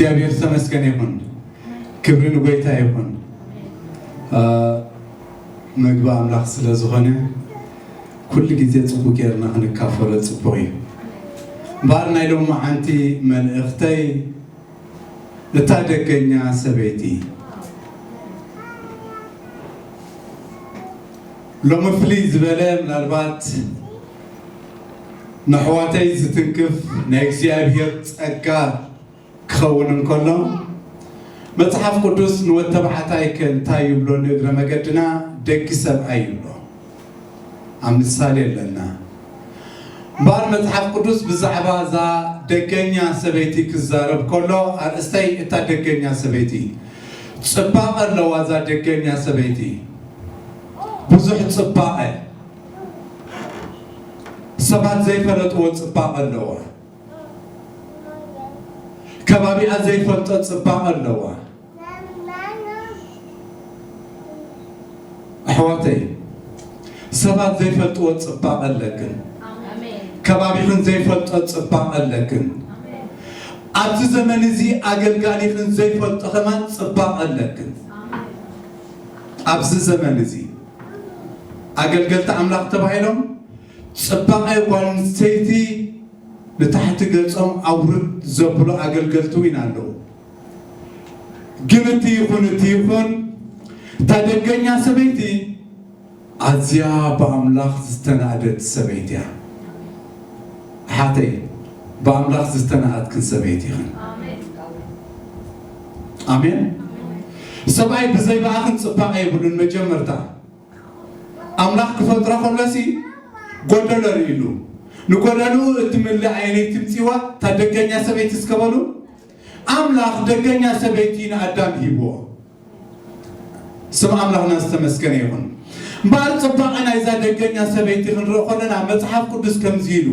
እግዚኣብሔር ዝተመስገነ ይኹን። ክብሪ ንጎይታ ይኹን። አ፣ ምግቢ ኣምላኽ ስለ ዝኾነ ኩሉ ግዜ ጽቡቅ ጌርና ክንካፈሎ ጽቡቅ እዩ። እምበኣር ናይ ሎማዓንቲ መልእኽተይ እታ ደገኛ ሰበይቲ። ሎሚ ፍልይ ዝበለ ምናልባት ንኣሕዋተይ ዝትንክፍ ናይ እግዚኣብሔር ጸጋ ክኸውን እንከሎ፣ መጽሓፍ ቅዱስ ንወድ ተባዕታይ ከ እንታይ ይብሎ? ንእግረ መገድና ደጊ ሰብኣይ ይብሎ። ኣብ ምሳሌ ኣለና። እምበኣር መጽሓፍ ቅዱስ ብዛዕባ እዛ ደገኛ ሰበይቲ ክዛረብ ከሎ፣ ኣርእስተይ እታ ደገኛ ሰበይቲ፣ ጽባቐ ኣለዋ እዛ ደገኛ ሰበይቲ። ብዙሕ ጽባቐ፣ ሰባት ዘይፈለጥዎ ጽባቐ ኣለዋ። ከባቢኣ ዘይፈልጦ ጽባቐ ኣለዋ። ኣሕዋተይ፣ ሰባት ዘይፈልጥዎ ጽባቐ ኣለክን። ኣሜን። ከባቢኽን ዘይፈልጦ ጽባቐ ኣለክን። ኣሜን። ኣብዚ ዘመን እዚ ኣገልጋሊኽን ዘይፈልጦ ከማን ጽባቐ ኣለክን። ኣሜን። ኣብዚ ዘመን እዚ ኣገልገልቲ ኣምላኽ ተባሂሎም ጽባቐ ጓል ኣንስተይቲ ንታሕቲ ገጾም ኣውርድ ዘብሉ ኣገልገልቲ እውን ኣለዉ። ግን እቲ ይኹን እቲ ይኹን፣ እታ ደገኛ ሰበይቲ ኣዝያ ብኣምላኽ ዝተናእደት ሰበይቲ እያ። ኣሓተይ፣ ብኣምላኽ ዝተናእድክን ሰበይቲ ኢኽን። ኣሜን። ኣሜን። ሰብኣይ ብዘይ ብኣኽን ጽባቐ የብሉን። መጀመርታ ኣምላኽ ክፈጥሮ ከሎሲ ጎደሎ ርእይሉ፣ ንጎደልኡ እትምልእ ኣየነይቲ ትምጽዋ? እታ ደገኛ ሰበይቲ እስከ በሉ። ኣምላኽ ደገኛ ሰበይቲ ንኣዳም ሂብዎ። ስም ኣምላኽና ዝተመስገነ ይኹን። እምበኣር ጽባቐ ናይዛ ደገኛ ሰበይቲ ክንርኢ ከለና መጽሓፍ ቅዱስ ከምዚ ኢሉ፣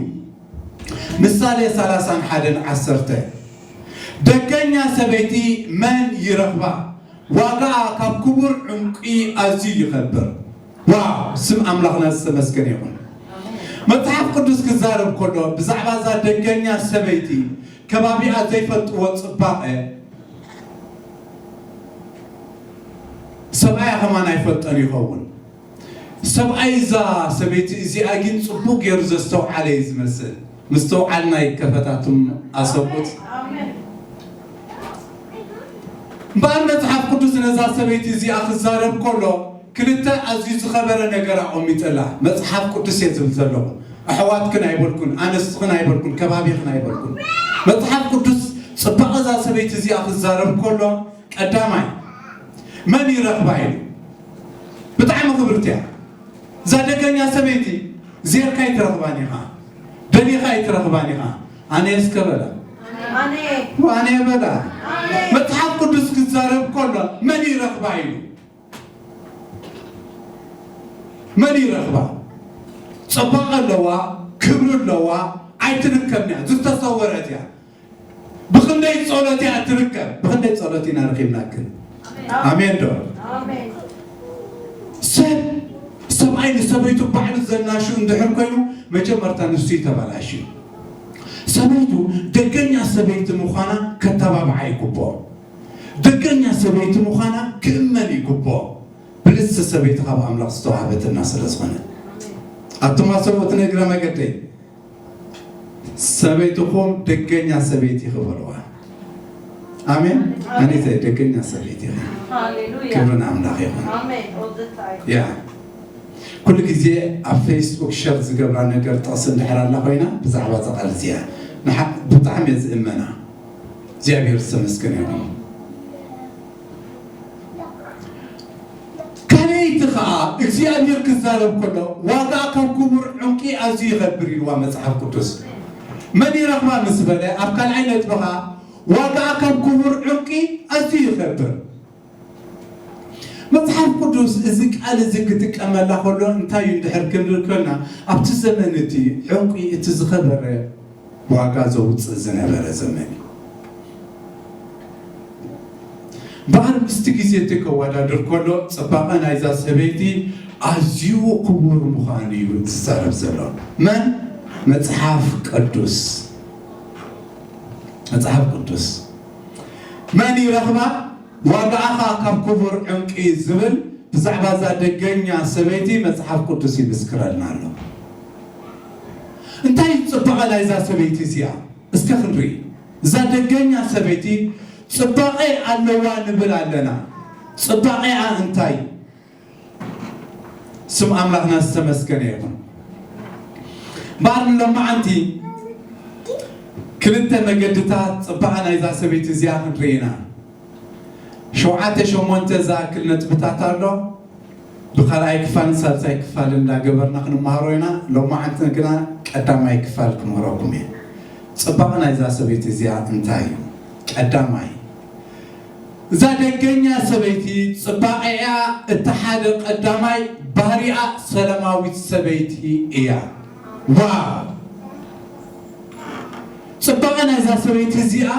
ምሳሌ ሰላሳን ሓደን ዓሰርተ፣ ደገኛ ሰበይቲ መን ይረኽባ? ዋጋኣ ካብ ክቡር ዕንቂ ኣዝዩ ይኸብር። ዋው! ስም ኣምላኽና ዝተመስገነ ይኹን። መጽሓፍ ቅዱስ ክዛረብ ከሎ ብዛዕባ እዛ ደገኛ ሰበይቲ ከባቢኣ ዘይፈልጥዎ ጽባቐ ሰብኣያ ከማን ኣይፈልጦን ይኸውን። ሰብኣይ እዛ ሰበይቲ እዚኣ ግን ጽቡቕ ገይሩ ዘስተውዓለ እዩ ዝመስል። ምስትውዓልና ይከፈታቱም ኣሰቡት። እምበኣር መጽሓፍ ቅዱስ ነዛ ሰበይቲ እዚኣ ክዛረብ ከሎ ክልተ ኣዝዩ ዝኸበረ ነገር ኣቐሚጠላ። መጽሓፍ ቅዱስ እየ ዝብል ዘለኹ። ኣሕዋትክን ኣይበልኩን፣ ኣንስትኽን ኣይበልኩን፣ ከባቢኽን ኣይበልኩን። መጽሓፍ ቅዱስ ጽባቐ እዛ ሰበይቲ እዚኣ ክዛረብ ከሎ ቀዳማይ መን ይረኽባ ኢሉ። ብጣዕሚ ክብርቲ እያ። እዛ ደገኛ ሰበይቲ ዜርካ ኣይትረኽባን ኢኻ፣ ደሊኻ ኣይትረኽባን ኢኻ። ኣነ እስከ በላ። ኣነ። ኣነ በላ። ኣነ። መጽሓፍ ቅዱስ ክዛረብ ከሎ መን ይረኽባ ኢሉ። መን ይረኽባ? ጽባቐ ኣለዋ፣ ክብሪ ኣለዋ፣ ኣይትርከብን እያ፣ ዝተሰወረት እያ። ብኽንደይ ጸሎት እያ ትርከብ? ብኽንደይ ጸሎት ኢና ረኺብናክን? ኣሜን ዶ? ኣሜን። ሰብ፣ ሰብኣይ ንሰበይቱ ባዕሉ ዘናሹ እንድሕር ኮይኑ መጀመርታ ንሱ እዩ ተባላሽዩ። ሰበይቱ ደገኛ ሰበይቲ ምዃና ከተባብዓ ይግብኦ። ደገኛ ሰበይቲ ምዃና ክእመን ይግብኦ። ብልጽቲ ሰበይቲ ካብ ኣምላኽ ዝተዋህበትና ስለ ዝኾነ። ኣቱም ኣሰብኡት ንእግረ መገደይ ሰበይትኹም ደገኛ ሰበይቲ ክበልዋ። ኣሜን። ኣሜን። ኣኔተ ደገኛ ሰበይቲ ኢኺ። ሃሌሉያ። ክብሪ ንኣምላኽ ይኹን። ኣሜን። All the time። ያ። ኩሉ ግዜ ኣብ ፌስቡክ ሸር ዝገብራ ነገር ጥቕሲ እንድሕር ኣላ ኮይና ብዛዕባ እዛ ቃል እዚኣ ንሓ-፣ ብጣዕሚ እየ ዝእመና። እግዚኣብሔር ዝተመስገነ ይኹን። ካልኣይቲ ኸዓ እግዚኣብሔር ክዛረብ ከሎ ዋጋ ካብ ክቡር ዕንቂ ኣዝዩ ይኸብር ኢልዋ መጽሓፍ ቅዱስ። መን ይረኽባ ምስ በለ ኣብ ካልኣይ ነጥቢ ኸዓ ዋጋ ካብ ክቡር ዕንቂ ኣዝዩ ይኸብር። መጽሓፍ ቅዱስ እዚ ቃል እዚ ክጥቀመላ ከሎ እንታይ እዩ እንድሕር ክንብል ከለና ኣብቲ ዘመን እቲ ዕንቂ እቲ ዝኸበረ ዋጋ ዘውፅእ ዝነበረ ዘመን እዩ። እምበኣር ምስቲ ግዜ እቲ ከወዳድር ከሎ ጽባቐ ናይዛ ሰበይቲ ኣዝዩ ክቡር ምዃኑ እዩ ዝዛረብ ዘሎ። መን? መጽሓፍ ቅዱስ። መጽሓፍ ቅዱስ። መን ይረኽባ? ዋጋኣኻ ካብ ክቡር ዕንቂ ዝብል ብዛዕባ እዛ ደገኛ ሰበይቲ መጽሓፍ ቅዱስ ይምስክረልና ኣሎ። እንታይ እዩ ጽባቐ ናይዛ ሰበይቲ እዚኣ? እስከ ክንርኢ። እዛ ደገኛ ሰበይቲ ጽባቐ ኣለዋ ንብል ኣለና። ጽባቐኣ እንታይ? ስም ኣምላኽና ዝተመስገነ ይኹን። እምበኣር ንሎማዓንቲ ክልተ መገድታት ጽባቐ ናይዛ ሰበይቲ እዚኣ ክንርኢ ኢና። ሸውዓተ ሸሞንተ ዝኣክል ነጥብታት ኣሎ። ብኻልኣይ ክፋልን ሳልሳይ ክፋልን እንዳገበርና ክንመሃሮ ኢና። ሎማዓንቲ ግና ቀዳማይ ክፋል ክምህረኩም እየ። ጽባቐ ናይዛ ሰበይቲ እዚኣ እንታይ እዩ? ቀዳማይ፣ እዛ ደገኛ ሰበይቲ ጽባቐኣ እቲ ሓደ ቀዳማይ ባህሪኣ ሰላማዊት ሰበይቲ እያ። ዋው! ጽባቐ ናይዛ ሰበይቲ እዚኣ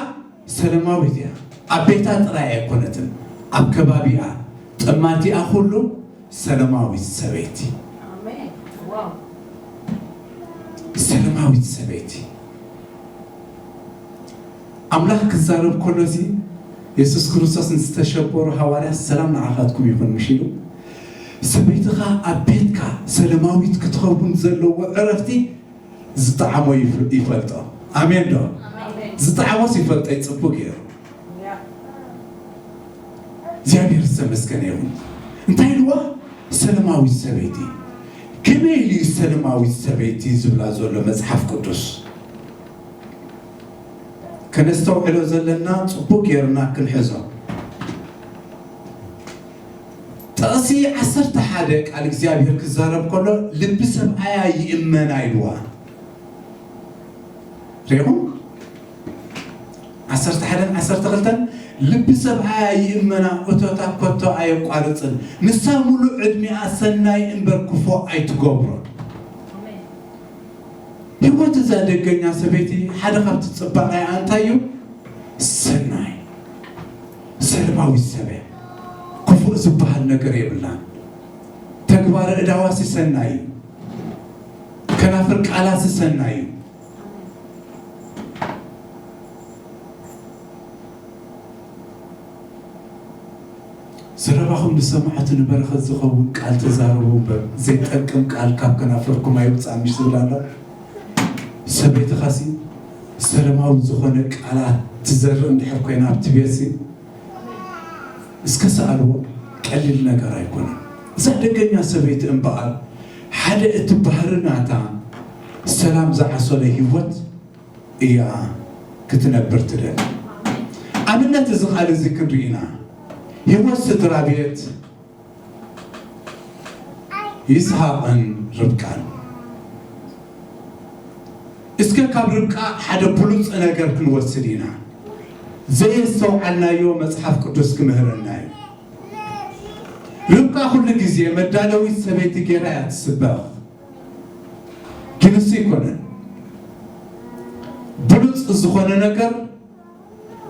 ሰላማዊት እያ። ኣብ ቤታ ጥራይ ኣይኮነትን፣ ኣብ ከባቢኣ፣ ጠማቲኣ ኩሉ ሰላማዊት ሰበይቲ። ሰላማዊት ሰበይቲ። ኣምላኽ ክዛረብ ከሎሲ፣ የሱስ ክርስቶስ ንዝተሸበሩ ሃዋርያት፣ "ሰላም ንዓኻትኩም ይኹን" ምሽ ኢሉ፣ ሰበይትኻ ኣብ ቤትካ ሰላማዊት ክትኸውን ዘለዎ ዕረፍቲ ዝጠዓሞ ይፍ-፣ ይፈልጦ። ኣሜን ዶ? ኣሜን። ዝጠዓሞስ ይፈልጦ፣ ይጽቡ ገይሩ። ያ። እግዚኣብሔር ዝተመስገነ ይኹን። እንታይ ኢልዋ? ሰላማዊት ሰበይቲ። ከመይ ኢሉ እዩ ሰላማዊት ሰበይቲ ዝብላ ዘሎ መጽሓፍ ቅዱስ? ከነስተውዕሎ ዘለና ጽቡቅ ጌርና ክንሕዞ። ጥቕሲ ዓሰርተ ሓደ ቃል እግዚኣብሔር ክዛረብ ከሎ፣ "ልቢ ሰብኣያ ይእመና" ኢልዋ። ሪኹም? ዓሰርተ ሓደን ዓሰርተ ክልተን፣ "ልቢ ሰብኣያ ይእመና፣ እቶታ ከቶ ኣየቋርጽን። ንሳ ሙሉእ ዕድሚኣ ሰናይ እምበር ክፉእ ኣይትገብሮን።" ህይወት እዛ ደገኛ ሰበይቲ ሓደ ካብቲ ጽባቐኣ እንታይ እዩ? ሰናይ፣ ሰላማዊት ሰበያ። ክፉእ ዝበሃል ነገር የብላን። ተግባረ እዳዋሲ ሰናይ እዩ። ከናፍር ቃላሲ ሰናይ እዩ። ዘረባኹም ንሰማዕቲ ንበረኸት ዝኸውን ቃል ተዛረቡ እምበር፣ ዘይጠቅም ቃል ካብ ከናፍርኩም ኣይውጻእ ምሽ ዝብል ኣሎ። ሰበይትኻሲ ሰላማዊ ዝኾነ ቃላት ትዘርእ እንድሕር ኮይና ኣብቲ ቤትሲ፣ እስከ ሰኣልዎ፣ ቀሊል ነገር ኣይኮነን። እዛ ደገኛ ሰበይቲ እምበኣር፣ ሓደ እቲ ባህሪ ናታ ሰላም ዝዓሰሎ ህይወት እያ ክትነብር ትደሊ። ኣብነት እዚ ቃል እዚ ክንርኢ ኢና። ህይወት ስድራ ቤት ይስሐቕን ርብቃን። እስከ ካብ ርብቃ ሓደ ብሉጽ ነገር ክንወስድ ኢና። ዘየስተውዓልናዮ መጽሓፍ ቅዱስ ክምህረና እዩ። ርብቃ ኩሉ ግዜ መዳለዊት ሰበይቲ ጌራ እያ ትስበኽ። ግን እሱ ኣይኮነን። ብሉጽ ዝኾነ ነገር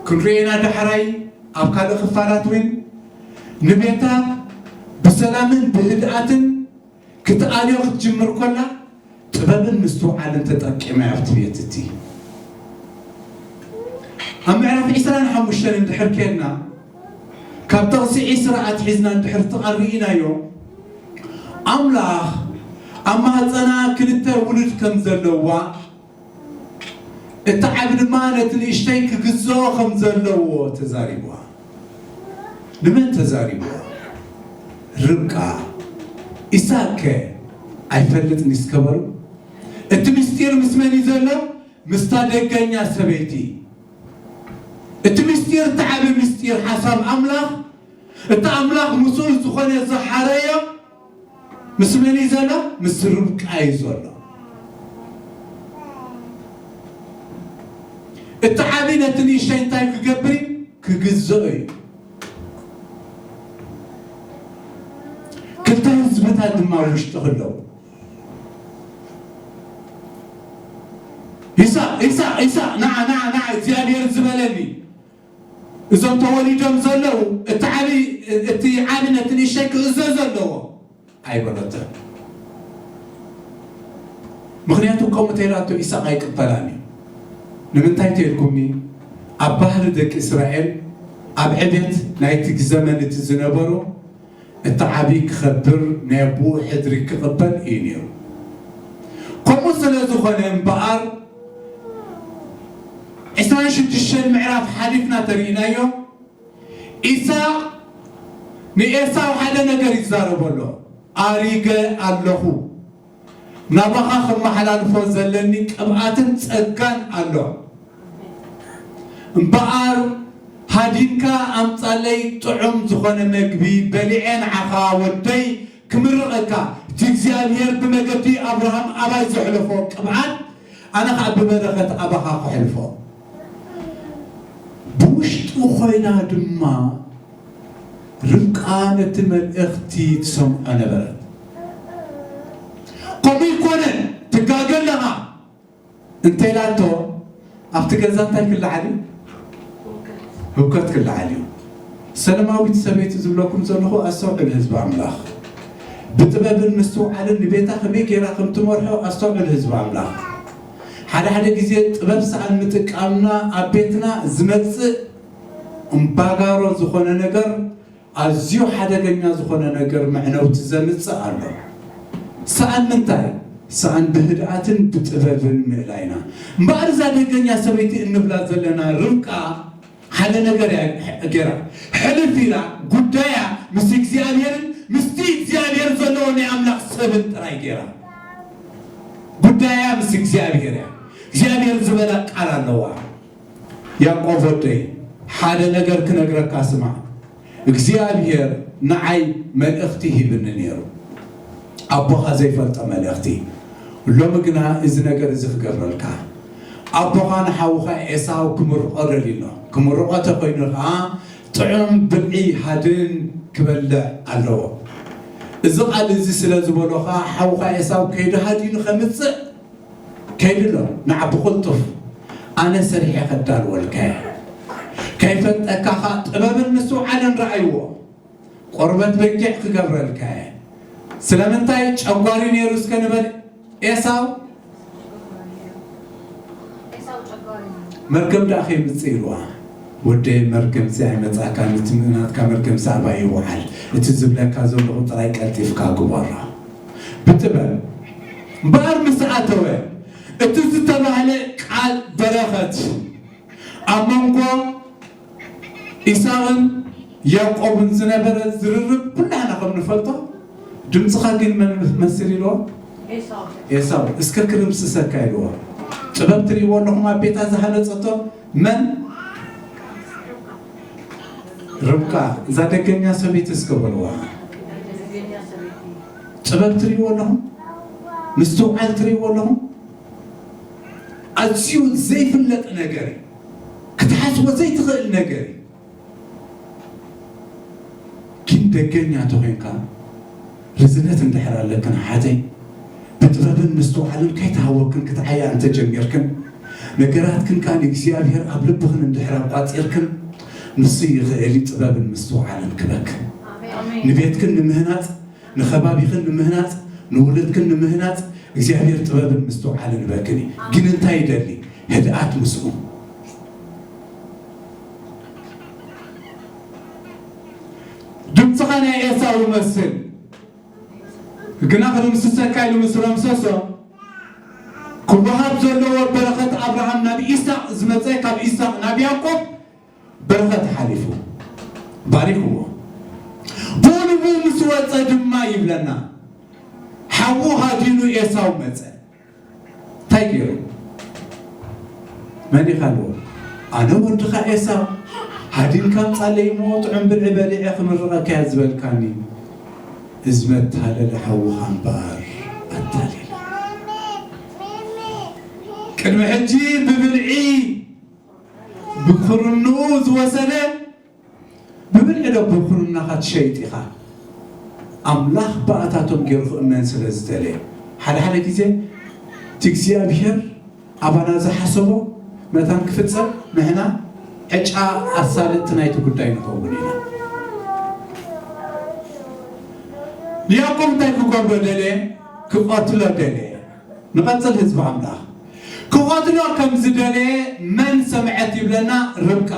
ክንሪኤና ዳሕራይ ኣብ ካልእ ክፋላት እውን ንቤታ ብሰላምን ብህድኣትን ክትኣልዮ ክትጅምር ኮላ ጥበብን ምስትውዓልን ተጠቂማ ኣብቲ ቤት እቲ። ኣብ ምዕራፍ ዕስራን ሓሙሽተን እንድሕር ኬድና፣ ካብ ጥቕሲ ዕስራ ኣትሒዝና እንድሕር ትቐርኢናዮ፣ ኣምላኽ ኣብ ማህፀና ክልተ ውሉድ ከም ዘለዋ፣ እቲ ዓቢ ድማ ነቲ ንእሽተይ ክግዝኦ ከም ዘለዎ ተዛሪብዋ። ንመን ተዛሪብዋ? ርብቃ። ኢሳቅ ከ ኣይፈልጥን እስከ በሉ። እቲ ምስጢር ምስ መን እዩ ዘሎ? ምስታ ደገኛ ሰበይቲ። እቲ ምስጢር፣ እቲ ዓቢ ምስጢር፣ ሓሳብ ኣምላኽ፣ እቲ ኣምላኽ ምስኡ ዝኾነ ዝሓረዮ፣ ምስ መን እዩ ዘሎ? ምስ ርብቃ እዩ ዘሎ። እቲ ዓቢ ነቲ ንእሽተይ እንታይ ክገብር እዩ? ክግዝኦ እዩ። ክልተ ህዝብታት ድማ ኣብ ውሽጢ ክለዉ፣ ኢሳቅ፣ ኢሳቅ፣ ኢሳቅ፣ ንዓ፣ ንዓ፣ ንዓ፣ እግዚኣብሔር ዝበለኒ፣ እዞም ተወሊዶም ዘለዉ፣ እቲ ዓቢ፣ እቲ ዓቢ ነቲ ንእሽተይ ክእዘዝ ኣለዎ። ኣይበለቶን። ምኽንያቱ ከምኡ ተይላቶ ኢሳቅ ኣይቅበላን እዩ። ንምንታይ ተይልኩምኒ? ኣብ ባህሊ ደቂ እስራኤል ኣብ ዕቤት ናይቲ ዘመን እቲ ዝነበሩ፣ እቲ ዓቢ ክኸብር፣ ናይ ኣቦኡ ሕድሪ ክቕበል እዩ ነይሩ። ከምኡ ስለ ዝኾነ እምበኣር፣ ዕስራን ሽዱሽተን ምዕራፍ ሓሊፍና ተሪእናዮ፣ ኢሳቕ ንኤሳው ሓደ ነገር ይዛረቦ ኣሎ። ኣሪገ ኣለኹ፣ ናባኻ ከመሓላልፎ ዘለኒ ቅብኣትን ጸጋን ኣሎ። እምበኣር ሃዲንካ ኣምጻለይ ጥዑም ዝኾነ መግቢ በሊዐ ንዓኻ ወደይ ክምርቐካ፣ እቲ እግዚኣብሔር ብመገዲ ኣብርሃም ኣባይ ዘሕለፎ ቅብኣት ኣነ ኸዓ ብበረኸት ኣባኻ ከሕልፎ። ብውሽጡ ኮይና ድማ ርብቃ ነቲ መልእኽቲ ትሰምዖ ነበረት። ከምኡ ይኮነን፣ ትጋገ ኣለኻ እንተ ኢላቶ፣ ኣብቲ ገዛ እንታይ ክለዓል እዩ? ህውከት ክለዓል እዩ። ሰለማዊት ሰበይቲ ዝብለኩም ዘለኹ ኣስተውዕል ህዝቢ ኣምላኽ። ብጥበብን ምስትውዓልን ንቤታ ከመይ ገይራ ከም ትመርሖ ኣስተውዕል ህዝቢ ኣምላኽ። ሓደ ሓደ ግዜ ጥበብ ሰኣን ምጥቃምና ኣብ ቤትና ዝመጽእ እምባጋሮ ዝኾነ ነገር፣ ኣዝዩ ሓደገኛ ዝኾነ ነገር መዕነውቲ ዘምጽእ ኣሎ። ሰኣን ምንታይ? ሰኣን ብህድኣትን ብጥበብን ምእላይና። እምበኣር እዛ ደገኛ ሰበይቲ እንብላ ዘለና ርብቃ ሓደ ነገር እያ ገይራ። ሕልፍ ኢላ ጉዳያ ምስ እግዚኣብሔርን ምስቲ እግዚኣብሔር ዘለዎ ናይ ኣምላኽ ሰብን ጥራይ ገይራ። ጉዳያ ምስ እግዚኣብሔር እያ። እግዚኣብሔር ዝበላ ቃል ኣለዋ። ያዕቆብ ወደይ፣ ሓደ ነገር ክነግረካ ስማዕ። እግዚኣብሔር ንዓይ መልእኽቲ ሂብኒ ነይሩ። ኣቦኻ ዘይፈልጦ መልእኽቲ። ሎሚ ግና እዚ ነገር እዚ ክገብረልካ። ኣቦኻ ንሓውኻ ኤሳው ክምርቖ ደልዩ ኣሎ። ክምርቖ ተኾይኑ ኸዓ ጥዑም ብልዒ ሃድን ክበልዕ ኣለዎ። እዚ ቃል እዚ ስለ ዝበሎኻ ሓውኻ ኤሳው ከይዱ ሃዲኑ ከምጽእ ከይዱ ኣሎ። ንዓ ብቕልጡፍ ኣነ ሰሪሐ ከዳልወልካ እየ። ከይፈልጠካ ኸዓ ጥበብን ምስትውዓልን ረኣይዎ። ቆርበት በጊዕ ክገብረልካ እየ። ስለምንታይ ጨጓሪ ነይሩ እስከ ንበል ኤሳው? መርገም ደኣ ከይምጽእ ኢልዋ። ወደይ መርገምሲ ኣይመጻእካን፣ እቲ ናትካ መርገምሲ ኣባይ ይውዓል። እቲ ዝብለካ ዘለኹ ጥራይ ቀልጢፍካ ግበሮ። ብጥበብ እምበኣር ምስ ኣተወ፣ እቲ ዝተባህለ ቃል በረኸት ኣብ መንጎ ኢሳቕን ያዕቆብን ዝነበረ ዝርርብ ኩላህና ከም ንፈልጦ፣ ድምፅኻ ግን መን መስል ኢልዎ? ኤሳው። ኤሳው። እስከ ክርምስሰካ ኢልዎ። ጥበብ ትርእይዎ ኣለኹም ኣብ ቤታ ዝሃነፀቶ መን? ርብቃ። እዛ ደገኛ ሰበይቲ እስከ በልዋ። ጥበብ ትርእይዎ ኣለኹም? ምስትውዓል ትርእይዎ ኣለኹም? ኣዝዩ ዘይፍለጥ ነገር እዩ። ክትሓስቦ ዘይትኽእል ነገር እዩ። ግን ደገኛ ተኾይንካ፣ ርዝነት እንድሕር ኣለክን ሓተይ፣ ብጥበብን ምስትውዓልን ከይተሃወክን ክትዓያ እንተጀሚርክን፣ ነገራትክን ከኣ ንእግዚኣብሔር ኣብ ልብኽን እንድሕር ኣቋጺርክን፣ ንሱ ይኽእል እዩ ጥበብን ምስትውዓልን ክበክን። ኣሜን። ንቤትክን ንምህናጽ፣ ንኸባቢኽን ንምህናጽ፣ ንውሉድክን ንምህናጽ እግዚኣብሔር ጥበብን ምስትውዓልን ይበክን እዩ። ግን እንታይ ይደሊ? ህድኣት ምስኡ። ድምፅኻ ናይ ኤሳው ይመስል፣ ግና ክድምስሰካ ኢሉ ምስ ረምሰሶ፣ ክወሃብ ዘለዎ በረኸት ኣብርሃም ናብ ኢሳቅ ዝመፀ፣ ካብ ኢሳቅ ናብ ያዕቆብ በረኸት ሓሊፉ ባሪኽዎ። ብኡ ንብኡ ምስ ወፀ ድማ ይብለና፣ ሓዉ ሃዲኑ ኤሳው መፀ። እንታይ ገይሩ? መን ኢኻ ኣለዎ? ኣነ ወድኻ ኤሳው፣ ሃዲንካ ኣምጻለይ እሞ ጥዑም ብልዒ በሊዐ ክምርቐካ እየ ዝበልካኒ። እዚ መታለሊ ሓውኻ እምበኣር ኣታሊሉ። ቅድሚ ሕጂ ብብልዒ ብኩርንኡ ዝወሰደ፣ ብብልዒ ዶ ብኩርናኻ ትሸይጥ ኢኻ? ኣምላኽ ብኣታቶም ገይሩ ክእመን ስለ ዝደለየ። ሓደ ሓደ ግዜ እቲ እግዚኣብሔር ኣባና ዝሓሰቦ መታን ክፍጸም ንሕና ዕጫ ኣሳለጥቲ ናይቲ ጉዳይ ንኸውን ኢና። ንያዕቆብ እንታይ ክገብሮ ደለየ? ክቐትሎ ደለየ። ንቐጽል ህዝቢ ኣምላኽ። ክቐትሎ ከም ዝደለየ መን ሰምዐት ይብለና? ርብቃ።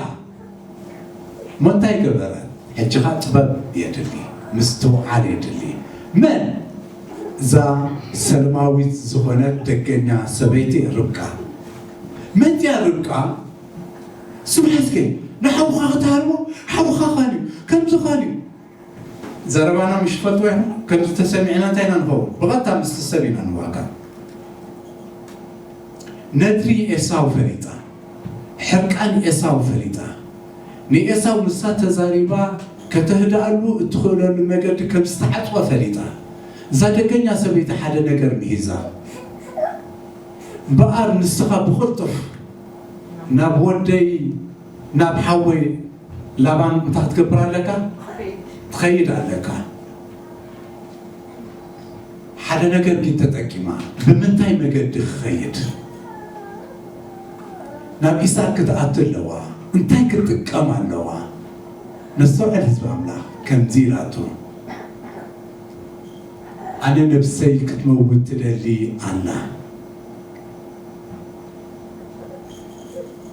እሞ እንታይ ገበረ? ሕጂ ኸኣ ጥበብ የድሊ፣ ምስትውዓል የድሊ። መን? እዛ ሰለማዊት ዝኾነት ደገኛ ሰበይቲ ርብቃ። መን እያ ርብቃ? ስምዒ እስከ፣ ንሓውኻ ክትሃርሞ፣ ሓውኻ ኻን እዩ፣ ከምዚ ኻን እዩ። ዘረባና ምሽ ፈልጥዎ ኢኹም፣ ከምዚ ተሰሚዕና እንታይ ኢና ንኸውን? ብቐጥታ ምስቲ ሰብ ኢና ንዋጋ። ነድሪ ኤሳው ፈሊጣ፣ ሕርቃን ኤሳው ፈሊጣ፣ ንኤሳው ንሳ ተዛሪባ ከተህድኣሉ እትኽእለሉ መገዲ ከም ዝተዓጽወ ፈሊጣ፣ እዛ ደገኛ ሰበይቲ ሓደ ነገር ምሂዛ፣ እምበኣር ንስኻ ብቕልጡፍ ናብ ወደይ ናብ ሓወይ ላባን እንታይ ክትገብር ኣለካ? ትኸይድ ኣለካ። ሓደ ነገር ግን ተጠቂማ፣ ብምንታይ መገዲ ክኸይድ? ናብ ኢሳቅ ክትኣቱ ኣለዋ። እንታይ ክትጥቀም ኣለዋ? ነስተውዕል ህዝቢ ኣምላኽ። ከምዚ ኢላቶ፣ ኣነ ነብሰይ ክትመውት ትደሊ ኣላ።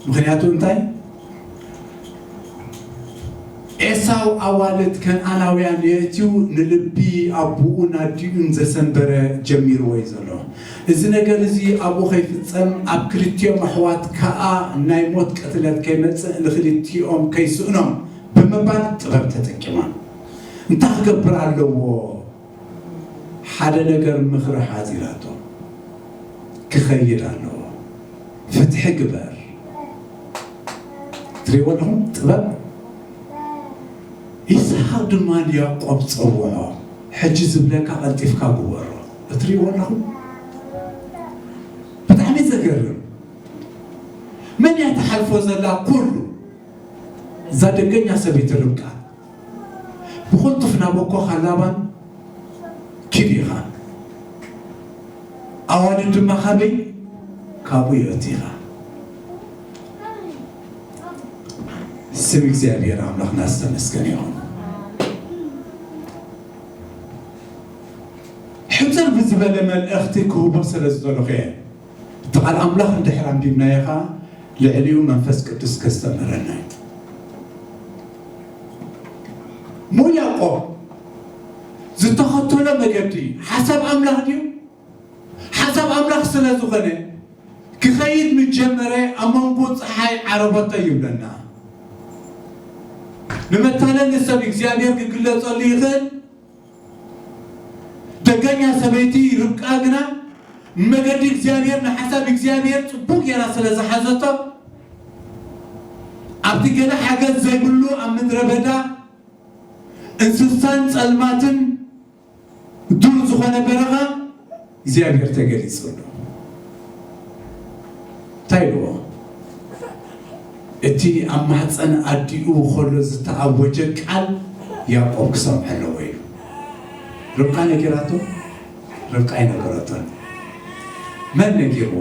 ምኽንያቱ እንታይ? ኤሳው ኣዋልድ ከነኣናውያን የእትዩ፣ ንልቢ ኣቦኡን ኣዲኡን ዘሰንበረ ጀሚርዎ እዩ ዘሎ። እዚ ነገር እዚ ኣብኡ ከይፍጸም፣ ኣብ ክልቲኦም ኣሕዋት ከኣ ናይ ሞት ቅትለት ከይመጽእ፣ ንክልቲኦም ከይስእኖም ብምባል ጥበብ ተጠቂማ። እንታይ ክገብር ኣለዎ? ሓደ ነገር ምኽሪ ሓዚላቶ ክኸይድ ኣለዎ። ፍትሒ ግበር። ትሪእዎ ኣለኹም ጥበብ። ይስሓቅ ድማ ንያዕቆብ ጸውዖ። ሕጂ ዝብለካ ቀልጢፍካ ግበሮ። እትሪእዎ ኣለኹም? ብጣዕሚ ዘገርም። መን እያ ትሓልፎ ዘላ ኩሉ? እዛ ደገኛ ሰበይቲ ርብቃ። ብቕልጡፍ ናብ ኣቦኻ ላባን ኪድ ኢኻ። ኣዋልድ ድማ ካበይ? ካብኡ የእቲኻ። ስም እግዚኣብሔር ኣምላኽና ዝተመስገነ ይኹን። ሕጽር ብዝበለ መልእኽቲ ክህቦ ስለ ዝደለኹ እየ። እቲ ቃል ኣምላኽ እንድሕር ኣንቢብናዮ ኸኣ ልዕሊኡ መንፈስ ቅዱስ ከስተምህረና እዩ። እሞ ያዕቆብ ዝተኸተሎ መገዲ ሓሳብ ኣምላኽ ድዩ? ሓሳብ ኣምላኽ ስለ ዝኾነ ክኸይድ ምስ ጀመረ ኣብ መንጎ ጸሓይ ዓረበቶ ይብለና። ንመታለሊ ሰብ እግዚኣብሔር ክግለጸሉ ይኽእል። ደገኛ ሰበይቲ ርብቃ ግና መገዲ እግዚኣብሔር ንሓሳብ እግዚኣብሔር ጽቡቕ ጌራ ስለ ዝሓዘቶ ኣብቲ ገለ ሓገዝ ዘይብሉ ኣብ ምድረ በዳ እንስሳን ጸልማትን ዱር ዝኾነ በረኻ እግዚኣብሔር ተገሊጹ ኣሎ። እንታይ ኢልዎ? እቲ ኣብ ማህፀን ኣዲኡ ከሎ ዝተኣወጀ ቃል ያዕቆብ ክሰምዖ ኣለዎ ኢሉ። ርብቃ ነጊራቶ? ርብቃ ኣይነገረቶን። መን ነጊርዎ?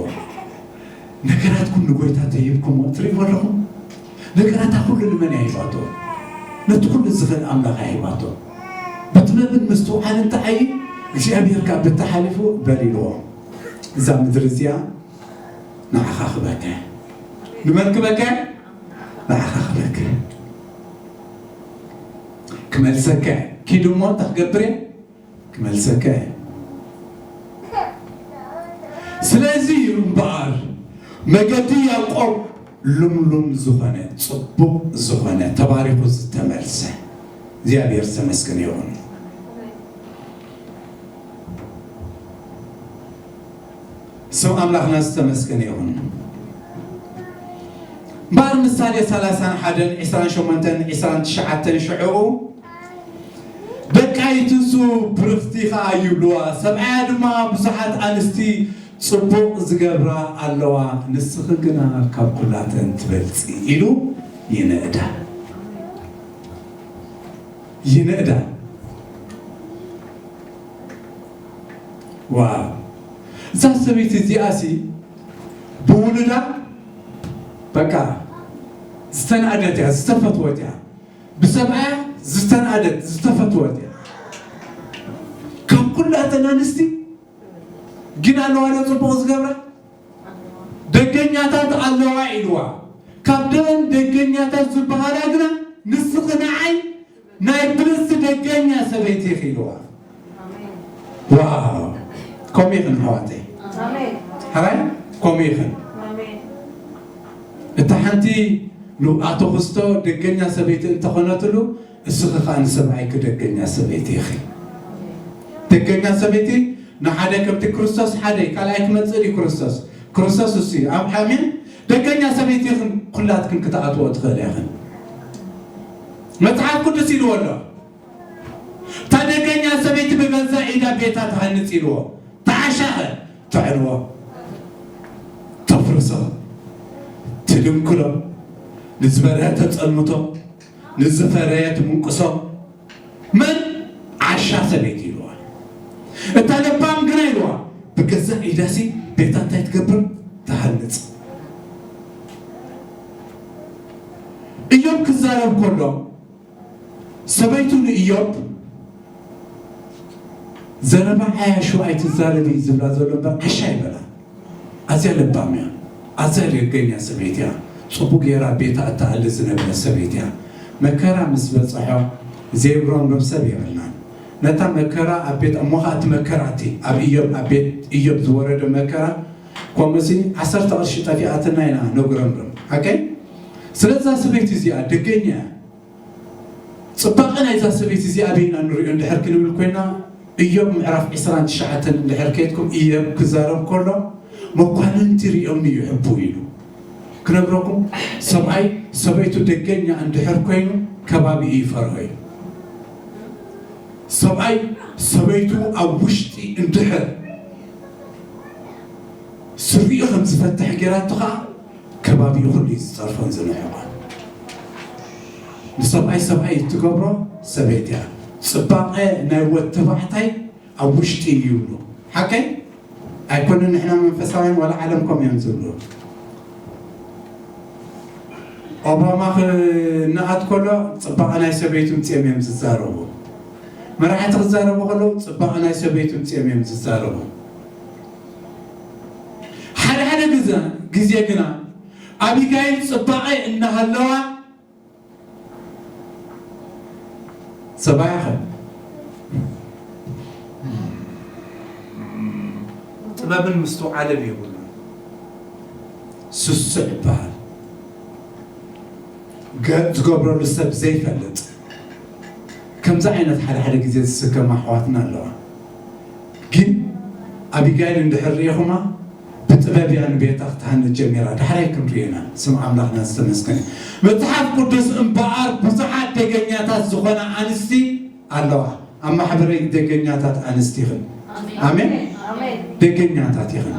ነገራትኩም ንጎይታ ተሂብኩሞ ትሪእዎ ኣለኹም? ነገራታ ኩሉ ንመን እያ ሂባቶ? ነቲ ኩሉ ዝኽእል ኣምላኽ እያ ሂባቶ። ብጥበብን ምስትውዓልን ተዓይ እግዚኣብሔር ካብ ብተሓሊፉ በል ኢልዎ። እዛ ምድሪ እዚኣ ንዓኻ ክበከ። ንመን ክበከ? ንዓኻ ክበከ። ክመልሰከ። ኪድ እሞ እንታይ ክገብር እየ? ክመልሰከ። ስለዚ እዩ እምበኣር መገዲ ያዕቆብ ልምሉም ዝኾነ፣ ጽቡቕ ዝኾነ፣ ተባሪኹ ዝተመልሰ። እግዚኣብሔር ዝተመስገነ ይኹን። ስም ኣምላኽና ዝተመስገነ ይኹን። እምበኣር ምሳሌ ሰላሳን ሓደን፣ ዕስራን ሸሞንተን፣ ዕስራን ትሽዓተን ሽዕኡ፣ ደቃይ ትንሱ ብርኽቲ ኸኣ ይብልዋ፣ ሰብኣያ ድማ ብዙሓት ኣንስቲ ጽቡቕ ዝገብራ ኣለዋ፣ ንስኺ ግና ካብ ኩላተን ትበልጺ ኢሉ ይንእዳ። ይንእዳ። ዋው! እዛ ሰበይቲ እዚኣሲ ብውሉዳ በቃ ዝተናእደት እያ፣ ዝተፈትወት እያ። ብሰብኣያ ዝተናእደት፣ ዝተፈትወት እያ። ካብ ኩላተን ኣንስቲ ግን ኣለዋ ዶ ጽቡቕ ዝገብራ? ደገኛታት ኣለዋ ኢልዋ። ካብ ደን ደገኛታት ዝበሃላ ግና ንስኺ ንዓይ ናይ ብልጽቲ ደገኛ ሰበይቲ ኢኺ ኢልዋ። ዋው! ከምኡ ኢኽን ኣሕዋተይ። ሓራይ ከምኡ ኢኽን። እታ ሓንቲ ንኣቶ ክስቶ ደገኛ ሰበይቲ እንተኾነትሉ፣ እስኺ ኸኣ ንሰብኣይኪ ደገኛ ሰበይቲ ኢኺ። ደገኛ ሰበይቲ ንሓደ ከምቲ ክርስቶስ ሓደ ካልኣይ ክመጽእ እዩ ክርስቶስ። ክርስቶስ እሱ እዩ። ኣብ ኣሜን። ደገኛ ሰበይቲ ኢኽን ኩላትክን ክትኣትዎ ትኽእል ኢኽን። መጽሓፍ ቅዱስ ኢልዎ ኣሎ። እታ ደገኛ ሰበይቲ ብገዛ ኢዳ ቤታ ትሃንጽ ኢልዎ። ተዓሻኸ ትዕንዎ፣ ተፍርሶ፣ ትድንክሎ፣ ንዝበርሀ ተጸልምቶ፣ ንዝፈረየ ትምንቅሶ። መን ዓሻ ሰበይቲ ኢልዋ። እታ ለባም ግና ኢልዋ ብገዛ ኢዳሲ ቤታ እንታይ ትገብር ትሃንጽ። እዮም ክዛረብ ከሎ ሰበይቱ ንእዮብ ዘረባ ዓያሹ ኣይትዛረቢ ዝብላ ዘሎ እምበር ዓሻ ይበላ። ኣዝያ ለባም እያ። ኣዝያ ደገኛ ሰበይቲ እያ። ጽቡቅ ጌራ ቤታ እትኣሊ ዝነበረ ሰበይቲ እያ። መከራ ምስ በጽሖ ዘይጉረምርም ሰብ የብልናን። ነታ መከራ ኣብ ቤት እሞ ኸኣ እቲ መከራ እቲ ኣብ እዮብ ኣብ ቤት እዮብ ዝወረደ መከራ ከምኡሲ ዓሰርተ ቅርሺ ጠፊኣትና ኢና ነጉረምርም። ሓቀይ ስለዛ ሰበይቲ እዚኣ ደገኛ እያ። ጽባቐ ናይዛ ሰበይቲ እዚኣ በይና ንሪኦ እንድሕር ክንብል ኮይና፣ እዮብ ምዕራፍ ዕስራን ትሽዓተን እንድሕር ከይድኩም እዮብ ክዛረብ ከሎ መኳንንቲ ሪኦም እዩ ሕቡ ኢሉ ክነግረኩም። ሰብኣይ ሰበይቱ ደገኛ እንድሕር ኮይኑ ከባቢ ይፈርሆ እዩ። ሰብኣይ ሰበይቱ ኣብ ውሽጢ እንድሕር ስሪኡ ከም ዝፈትሕ ጌራቶ ኸዓ ከባቢኡ ኩሉ እዩ ዝጸርፎን ዝንዕቆን። ንሰብኣይ ሰብኣይ እትገብሮ ሰበይቲ እያ። ጽባቐ ናይ ወድ ተባዕታይ ኣብ ውሽጢ እዩ ይብሉ። ሓቀይ ኣይኮነን። ንሕና መንፈሳውያን ዋላ ዓለም ከም እዮም ዝብሉ። ኦባማ ክነኣት ከሎ ጽባቐ ናይ ሰበይቱ ምጽኦም እዮም ዝዛረቡ። መራሕቲ ክዛረቡ ከለዉ ጽባቐ ናይ ሰበይቱ ምጽኦም እዮም ዝዛረቡ። ሓደ ሓደ ግዜ ግዜ ግና ኣቢጋይል ጽባቐ እናሃለዋ ሰባያኸ ጥበብን ምስትውዓልን የብሉን። ስሱዕ ይበሃል። ገ- ዝገብረሉ ሰብ ዘይፈልጥ ከምዚ ዓይነት ሓደ ሓደ ግዜ ዝስከማ ኣሕዋትና ኣለዋ። ግን ኣቢጋይል እንድሕር ርኢኹማ ብጥበብ እያ ንቤታ ክትሃንጽ ጀሚራ። ዳሕራይ ክንርኢ ኢና። ስም ኣምላኽና ዝተመስገነ። መጽሓፍ ቅዱስ እምበኣር ብዙሓት ደገኛታት ዝኾና ኣንስቲ ኣለዋ። ኣብ ማሕበረይ ደገኛታት ኣንስቲ ይኽን። ኣሜን። ደገኛታት ይኽን።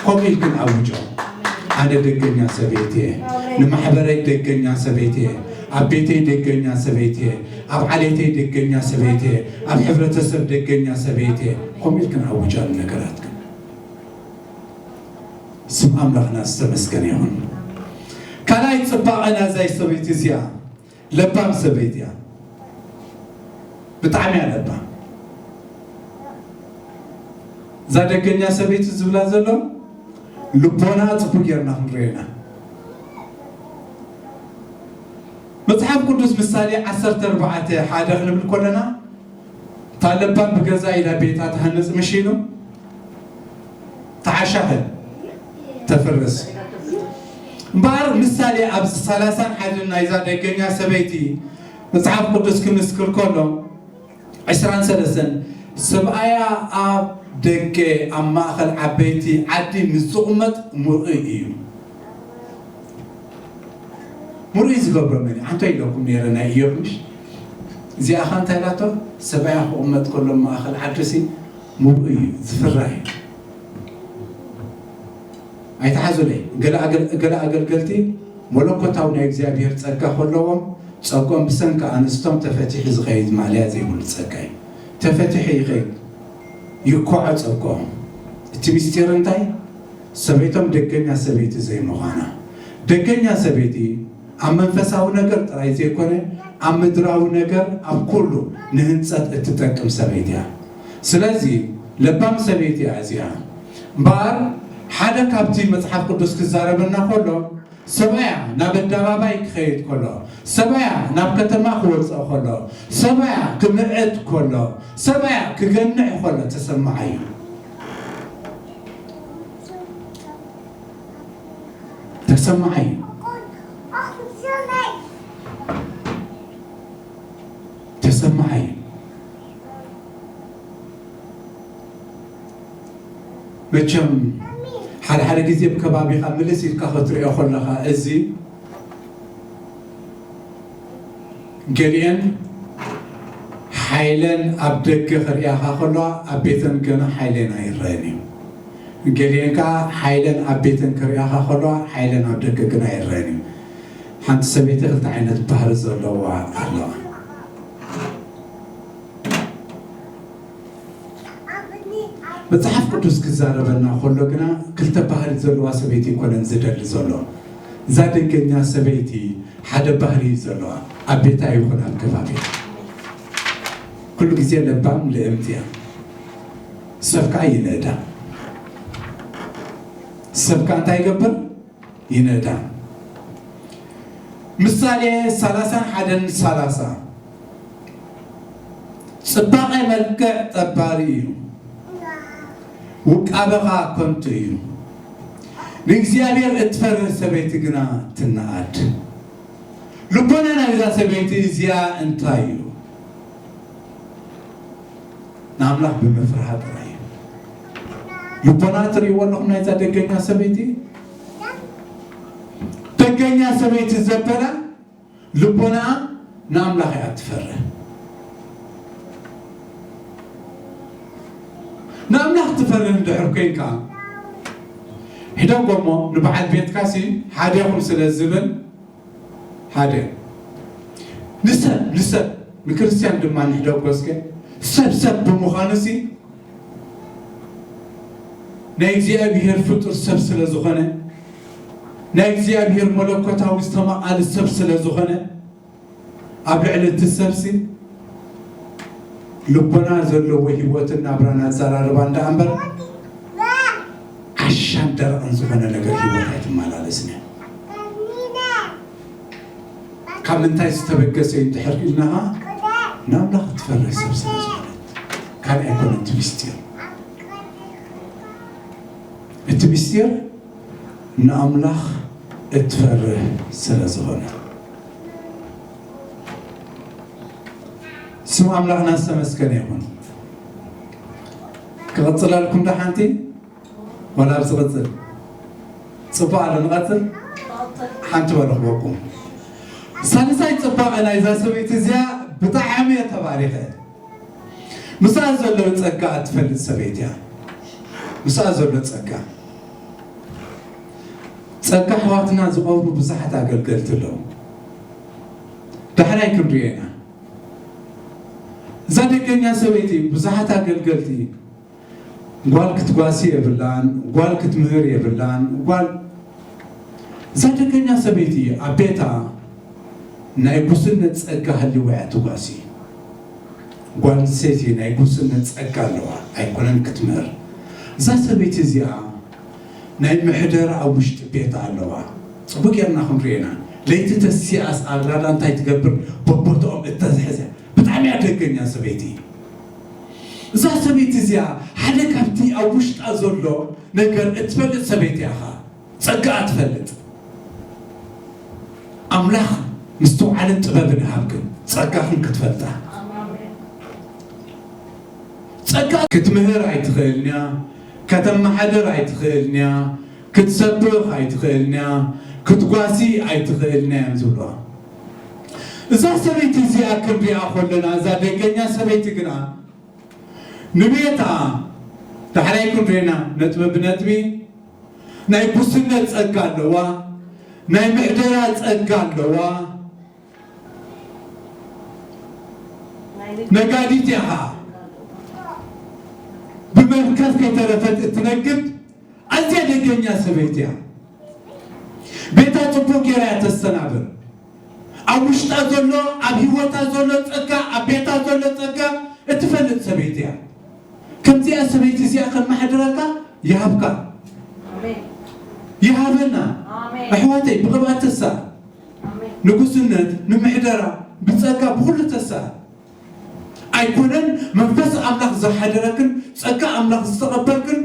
ከምኡ ኢልክን ኣውጆ። ኣነ ደገኛ ሰበይቲ እየ። ንማሕበረይ ደገኛ ሰበይቲ እየ። ኣብ ቤተይ ደገኛ ሰበይቲ እየ። ኣብ ዓሌተይ ደገኛ ሰበይቲ እየ። ኣብ ሕብረተሰብ ደገኛ ሰበይቲ እየ። ከምኡ ኢልክን ኣውጃሉ ነገራትክን። ስም ኣምላኽና ዝተመስገነ ይኹን። ካልኣይ ጽባቐ ናዛይ ሰበይቲ እዚኣ ለባም ሰበይቲ እያ። ብጣዕሚ እያ ለባም። እዛ ደገኛ ሰበይቲ ዝብላ ዘሎ ልቦና ጽቡቅ ጌርና ክንሪኦ ኢና። መጽሓፍ ቅዱስ ምሳሌ ዓሰርተ ኣርባዕተ ሓደ ክንብል ከለና እታ ለባም ብገዛ ኢዳ ቤታ ትሃንጽ ምሽ ኢሉ ተዓሻኸ ተፍርስ። እምበኣር ምሳሌ ኣብ ሰላሳን ሓደን ናይዛ ደገኛ ሰበይቲ መጽሓፍ ቅዱስ ክምስክር ከሎ ዕስራን ሰለስተን ሰብኣያ ኣብ ደገ ኣብ ማእኸል ዓበይቲ ዓዲ ምስ ዝቕመጥ ምርኡይ እዩ። ምርኡይ ዝገብሮ መን እዩ? ኣንቶ ኢለኩም ነይረ ናይ ኢዮብ ምሽ? እዚኣ ኸ እንታይ ኢላቶ? ሰብኣያ ክቕመጥ ከሎ ማእኸል ዓድሲ ምርኡይ እዩ፣ ዝፍራህ እዩ። ኣይትሓዙለይ። ገለ ኣገል- ገለ ኣገልገልቲ መለኮታዊ ናይ እግዚኣብሔር ጸጋ ከለዎም ጸጎም ብሰንኪ ኣንስቶም ተፈቲሑ ዝኸይድ ማእለያ ዘይብሉ ጸጋ እዩ። ተፈቲሑ ይኸይድ፣ ይኮዖ ጸጎም። እቲ ምስጢር እንታይ? ሰበይቶም ደገኛ ሰበይቲ ዘይምዃና። ደገኛ ሰበይቲ ኣብ መንፈሳዊ ነገር ጥራይ ዘይኮነ ኣብ ምድራዊ ነገር ኣብ ኩሉ ንህንጸት እትጠቅም ሰበይቲ እያ። ስለዚ ለባም ሰበይቲ እያ እዚኣ። እምበኣር ሓደ ካብቲ መጽሓፍ ቅዱስ ክዛረበና ከሎ ሰብኣያ ናብ ኣደባባይ ክኸይድ ከሎ፣ ሰብኣያ ናብ ከተማ ክወፅእ ከሎ፣ ሰብኣያ ክምዕድ ከሎ፣ ሰብኣያ ክገንሕ ከሎ ተሰማዓዮ። ተሰማዓዮ። ተሰማዓዮ። መቸም ሓደ ሓደ ግዜ ብከባቢኻ ምልስ ኢልካ ክትሪኦ ከለኻ፣ እዚ ገሊአን ሓይለን ኣብ ደገ ክሪኣኻ ከለዋ፣ ኣብ ቤተን ገና ሓይለን ኣይረኣን እዩ። ገሊአን ከዓ ሓይለን ኣብ ቤተን ክሪኣኻ ከለዋ፣ ሓይለን ኣብ ደገ ግን ኣይረኣን እዩ። ሓንቲ ሰበይቲ ክልተ ዓይነት ባህሪ ዘለዋ ኣለዋ። መጽሓፍ ቅዱስ ክዛረበና ከሎ ግና ክልተ ባህሪ ዘለዋ ሰበይቲ ኣይኮነን ዝደሊ ዘሎ። እዛ ደገኛ ሰበይቲ ሓደ ባህሪ እዩ ዘለዋ፣ ኣብ ቤታ ይኹን ኣብ ከባቢ። ኩሉ ግዜ ለባም ልእምቲ እያ። ሰብ ከዓ ይንእዳ። ሰብ ከዓ እንታይ ይገብር? ይንእዳ። ምሳሌ ሰላሳን ሓደን ሰላሳ፣ ጽባቐ መልክዕ ጠባሪ እዩ፣ ውቃበኻ ከንቱ እዩ። ንእግዚኣብሔር እትፈርህ ሰበይቲ ግና ትነኣድ። ልቦና ናይዛ ሰበይቲ እዚኣ እንታይ እዩ? ንኣምላኽ ብምፍርሃ ጥራይ እዩ። ልቦና ትርእይዎ ኣለኹም ናይዛ ደገኛ ሰበይቲ? ደገኛ ሰበይቲ ዘበላ ልቦና ንኣምላኽ እያ ትፈርህ። ንኣምላኽ ትፈርህ እንድሕር ኮይንካ፣ ሕደጎ እሞ ንበዓል ቤትካሲ ሓደ ኢኹም ስለ ዝብል፣ ሓደ ንሰብ ንሰብ ንክርስትያን ድማ ንሕደጎ እስከ፣ ሰብ ሰብ ብምዃኑሲ፣ ናይ እግዚኣብሔር ፍጡር ሰብ ስለ ዝኾነ፣ ናይ እግዚኣብሔር መለኮታዊ ዝተመቓለ ሰብ ስለ ዝኾነ፣ ኣብ ልዕሊ እቲ ሰብሲ ልቦና ዘለዎ ህይወትን ናብራን ኣዘራርባ እንዳ እምበር፣ ዓሻን ደረቕን ዝኾነ ነገር ህይወት ኣይትመላለስን እያ። ካብ ምንታይ ዝተበገሰ እዩ እንድሕር ኢልናኻ፣ ንኣምላኽ እትፈርህ ሰብ ስለ ዝኾነት፣ ካልእ ኣይኮነን እቲ ምስጢር። እቲ ምስጢር ንኣምላኽ እትፈርህ ስለ ዝኾነ። ስም ኣምላኽና ዝተመስገነ ይኹን። ክቕጽለልኩም ዶ ሓንቲ? ዋላ ኣብዚ ቐጽል? ጽቡቕ ኣሎ፣ ንቐጽል? ሓንቲ በሉ ክበቁ። ሳልሳይ ጽባቐ ናይዛ ሰበይቲ እዚኣ ብጣዕሚ እየ ተባሪኸ። ምስኣ ዘሎ ጸጋ እትፈልጥ ሰበይቲ እያ። ምስኣ ዘሎ ጸጋ። ጸጋ ኣሕዋትና ዝቐብሩ ብዙሓት ኣገልገልቲ ኣለዉ። ዳሕራይ ክንሪኦ ኢና። እዛ ደገኛ ሰበይቲ ብዙሓት ኣገልገልቲ፣ ጓል ክትጓሲ የብላን፣ ጓል ክትምህር የብላን፣ ጓል፣ እዛ ደገኛ ሰበይቲ ኣብ ቤታ ናይ ጉስነት ጸጋ ሃልይዋ እያ ትጓሲ። ጓል ኣንስተይቲ ናይ ጉስነት ጸጋ ኣለዋ፣ ኣይኮነን ክትምህር። እዛ ሰበይቲ እዚኣ ናይ ምሕደራ ኣብ ውሽጢ ቤታ ኣለዋ። ጽቡቅ ጌርና ክንሪኦ ኢና። ለይቲ ተሲኣስ ኣላዳ እንታይ ትገብር? በቦትኦም እተትሕዘ። ብጣዕሚ ኣደገኛ ሰበይቲ። እዛ ሰበይቲ እዚኣ ሓደ ካብቲ ኣብ ውሽጣ ዘሎ ነገር እትፈልጥ ሰበይቲ ኢኻ። ጸጋኣ ትፈልጥ። ኣምላኽ ምስትውዓልን ጥበብን ይሃብክን፣ ጸጋኽን ክትፈልጣ። ጸጋ ክትምህር ኣይትኽእልን እያ፣ ከተመሓድር ኣይትኽእልን እያ፣ ክትሰብኽ ኣይትኽእልን እያ፣ ክትጓሲ ኣይትኽእልን እያ እዮም ዝብልዋ። እዛ ሰበይቲ እዚኣ ክንሪኣ ከለና፣ እዛ ደገኛ ሰበይቲ ግና ንቤታ ዳሕራይ ክንሪና ነጥቢ ብነጥቢ ናይ ጉስነት ጸጋ ኣለዋ፣ ናይ ምሕደራ ጸጋ ኣለዋ። ነጋዲት ኢኻ። ብመርከብ ከይተረፈት እትነግድ ኣዝያ ደገኛ ሰበይቲ እያ። ቤታ ጽቡቕ ጌራ እያ ተስተናብር። ኣብ ውሽጣ ዘሎ፣ ኣብ ህይወታ ዘሎ ጸጋ፣ ኣብ ቤታ ዘሎ ጸጋ እትፈልጥ ሰበይቲ እያ። ከምዚኣ ሰበይቲ እዚኣ ከመሓድረካ ይሃብካ። ኣሜን። ይሃበና። ኣሕዋተይ፣ ብቕብኣት ተሳ ንጉስነት ንምሕደራ ብጸጋ ብኹሉ ተሳ ኣይኮነን። መንፈስ ኣምላኽ ዝሓደረክን ጸጋ ኣምላኽ ዝተቐበልክን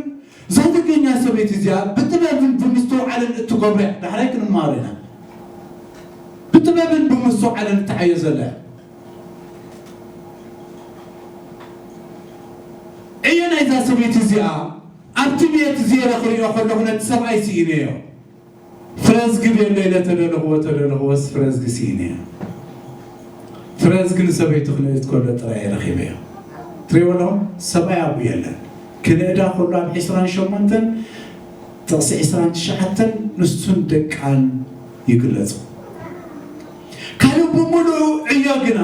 ዛደገኛ ሰበይቲ እዚኣ ብጥበብን ብምስትውዓልን እትገብሮ እያ። ዳሕራይ ክንማሃር ኢና። ብጥበብን ብምስትውዓልን እትዓዮ ዘላ እያ። እየ ናይዛ ሰበይቲ እዚኣ ኣብቲ ቤት ዜረ ክሪኦ ከለኹ ነቲ ሰብኣይ ስኢነዮ። ፍረዝጊ ቤሎ ኢለ ተደለኽዎ ተደለኽዎስ ፍረዝጊ ስኢነዮ። ፍረዝጊ ንሰበይቱ ክንእድ ከሎ ጥራይ ረኺበዮ። ትሪእዎ ኣለኹም? ሰብኣይ ኣብኡ የለን። ክንእዳ ከሎ ኣብ ዕስራን ሸሞንተን ጥቕሲ ዕስራን ትሽዓተን ንሱን ደቃን ይግለጹ። ካልእ ብምሉኡ ዕዮ ግና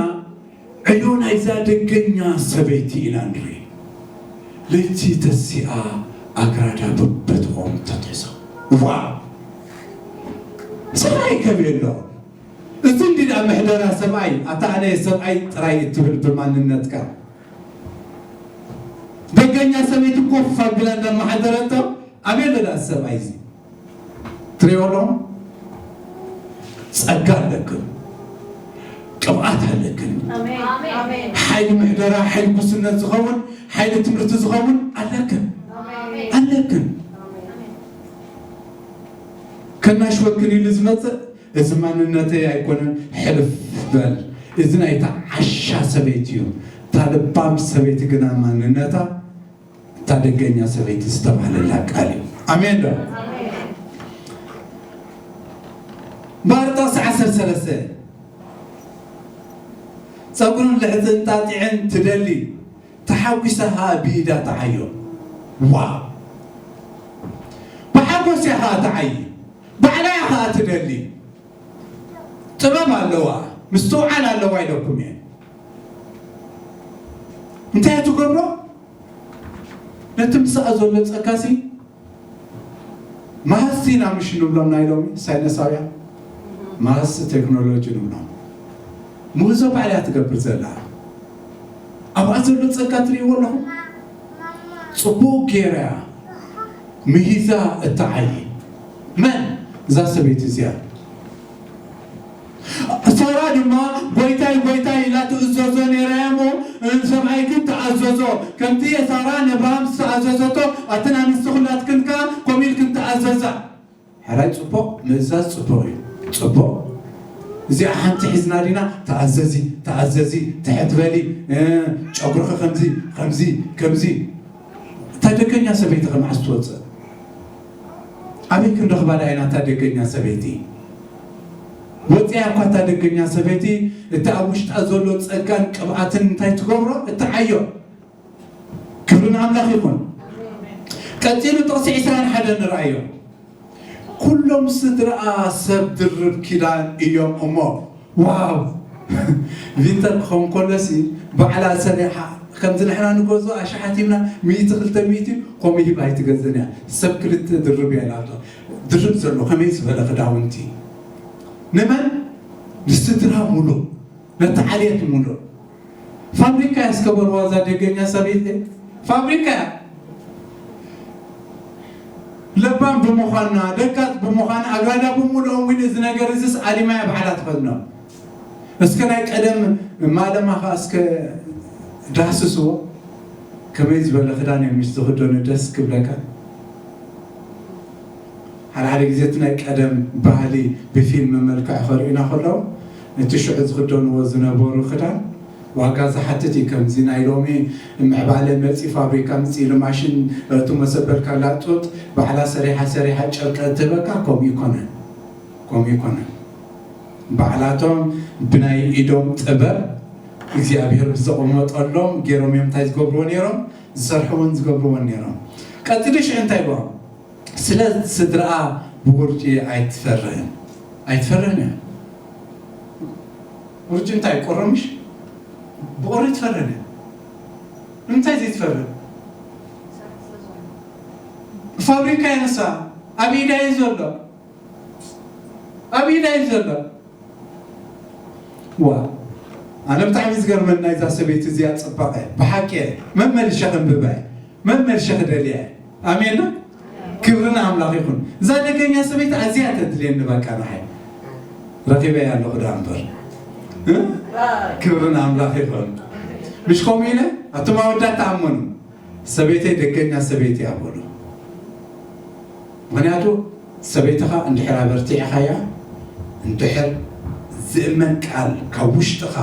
ዕዮ ናይዛ ደገኛ ሰበይቲ ኢና ንርኢ። ለይቲ ተሲኣ ኣግራዳ በበትኦም ተትሕዞ። ዋ! ሰብኣይ ከመይ ኣሎ? እዚ እንዲ ደኣ ምሕደራ ሰብኣይ፣ ኣታ ኣነ ሰብኣይ ጥራይ እትብል ብማንነትካ። ደገኛ ሰበይቲ ኮፍ ኣቢላ እንዳመሓደረቶ ኣበይ ኣሎ ደኣ ሰብኣይ እዚ? ትሪኦ ኣለኹም? ጸጋ ኣለክን፣ ቅብኣት ኣለክን። ሓይሊ ምሕደራ፣ ሓይሊ ጉስነት ዝኸውን፣ ሓይሊ ትምህርቲ ዝኸውን ኣለክን። ኣለክን። ከናሽወክን ኢሉ ዝመጽእ እዚ ማንነተይ ኣይኮነን፣ ሕልፍ በል። እዚ ናይታ ዓሻ ሰበይቲ እዩ። እታ ለባም ሰበይቲ ግና ማንነታ እታ ደገኛ ሰበይቲ ዝተባህለላ ቃል እዩ። ኣሜን ዶ? እምበኣር ጥቕሲ ዓሰርተ ሰለስተ፣ ጸጉርን ልሕጽን ጣጢዕን ትደሊ፣ ተሓጒሳ ኸኣ ብኢዳ ትዓዮ። ዋው! ብሓጎስ እያ ኸኣ ትዓዪ፣ ባዕላ እያ ኸኣ ትደሊ። ጥበብ ኣለዋ፣ ምስትውዓል ኣለዋ ኢለኩም እየ። እንታይ እያ ትገብሮ? ነቲ ምስኣ ዘሎ ጸጋሲ መሃዝቲ ኢና ምሽ ንብሎም ናይ ሎሚ ሳይነሳውያን፣ መሃዝቲ ቴክኖሎጂ ንብሎም። ምህዞ ባዕላ እያ ትገብር ዘላ። ኣብኣ ዘሎ ጸጋ ትርእይዎ ኣለኹም? ጽቡቕ ጌራ እያ ምሂዛ እትዓዪ። መን? እዛ ሰበይቲ እዚኣ። ሳራ ድማ፣ "ጐይታይ፣ ጐይታይ" ኢላ ትእዘዞ ነይራ እያ እሞ፣ ንሰብኣይክን ተኣዘዞ። ከምቲ ሳራ ንኣብርሃም ዝተኣዘዘቶ፣ ኣተን ኣንስቲ ኹላትክን ከኣ ከምኡ ኢልክን ተኣዘዛ። ሕራይ ጽቡቕ፣ ምእዛዝ ጽቡቕ እዩ። ጽቡቕ። እዚኣ ሓንቲ ሒዝና ዲና፣ "ተኣዘዚ፣ ተኣዘዚ፣ ትሕት በሊ፣ እ፣ ጨጉርኺ ከምዚ፣ ከምዚ፣ ከምዚ።" እታ ደገኛ ሰበይቲ ከ መዓስ ትወጽእ? ኣበይ ክንረኽባ ደኣ ኢና እታ ደገኛ ሰበይቲ? ወጺኣ እኳ እታ ደገኛ ሰበይቲ፣ እቲ ኣብ ውሽጣ ዘሎ ጸጋን ቅብኣትን እንታይ ትገብሮ? እትዓዮ። ክብሪ ንኣምላኽ ይኹን። ቀጺሉ ጥቕሲ ዕስራን ሓደን ንርኣዮ። "ኩሎም ስድራኣ ሰብ ድርብ ኪዳን እዮም እሞ።" ዋው! ቪንተር ክኸውን ከሎሲ ባዕላ ሰሪሓ፣ ከምዚ ንሕና ንገዝኦ ኣሽሓት ሂብና ሚእቲ ክልተ ሚእቲ ከምኡ ሂባ ኣይትገዝእን እያ። ሰብ ክልተ ድርብ እያ ኢላቶ። ድርብ ዘሎ ከመይ ዝበለ ክዳውንቲ። ንመን? ንስድራ ሙሉእ፣ ነቲ ዓሌት ሙሉእ። ፋብሪካ እያ እስከ በልዋ እዛ ደገኛ ሰበይቲ። ፋብሪካ እያ። ለባም ብምዃንና፣ ደቃቅ ብምዃን ኣግራዳ ብምልኦም እውን እዚ ነገር እዚስ ኣሊማ እያ ባዕላ ትኸድኖ። እስከ ናይ ቀደም ማለማ ኸዓ እስከ ዳህስስዎ። ከመይ ዝበለ ክዳን እዮም ምስ ዝኽደኑ ደስ ክብለካ። ሓደ ሓደ ግዜ እቲ ናይ ቀደም ባህሊ ብፊልም መልክዕ ከርእዩና ከለዉ፣ እቲ ሽዑ ዝኽደንዎ ዝነበሩ ክዳን ዋጋ ዝሓትት እዩ። ከምዚ ናይ ሎሚ ምዕባለ መጺኡ፣ ፋብሪካ ምጺኡ ኢሉ ማሽን እቱ መሰበልካ ላጡጥ ባዕላ ሰሪሓ ሰሪሓ ጨርቂ እትህበካ፣ ከምኡ ይኮነን፣ ከምኡ ይኮነን። ባዕላቶም ብናይ ኢዶም ጥበብ እግዚኣብሔር ብዘቐመጠሎም ገይሮም እዮም እንታይ ዝገብርዎ ነይሮም? ዝሰርሕዎን ዝገብርዎን ነይሮም። ቀጺሉ ሽዑ እንታይ ይብሎም? ስለ ስድራኣ ብውርጪ ኣይትፈርህን። ኣይትፈርህን እያ። ውርጪ እንታይ? ቁሪ ምሽ? ብቁሪ ትፈርህን እያ። ንምንታይ ዘይትፈርህ? ፋብሪካ እያ ንሳ። ኣብ ኢዳ እዩ ዘሎ። ኣብ ኢዳ እዩ ዘሎ። ዋ፣ ኣነ ብጣዕሚ ዝገርመኒ ናይዛ ሰበይቲ እዚኣ ጽባቐ። ብሓቂ እየ። መመልሸ ከንብባ እየ። መመልሸ ክደልያ እየ። ኣሜን ዶ? ክብሪ ንኣምላኽ ይኹን። እዛ ደገኛ ሰበይቲ ኣዝያ ተድልየኒ፣ በቃ ንዓይ ረኺበያ ኣለኹ ደኣ እምበር። እ? ክብሪ ንኣምላኽ ይኹን። ምሽ ከምኡ ኢለ ኣቶም ኣወዳት ተኣመኑ። ሰበይተይ ደገኛ ሰበይቲ እያ በሉ። ምኽንያቱ ሰበይትኻ እንድሕር ኣበርቲዕኻያ፣ እንድሕር ዝእመን ቃል ካብ ውሽጥኻ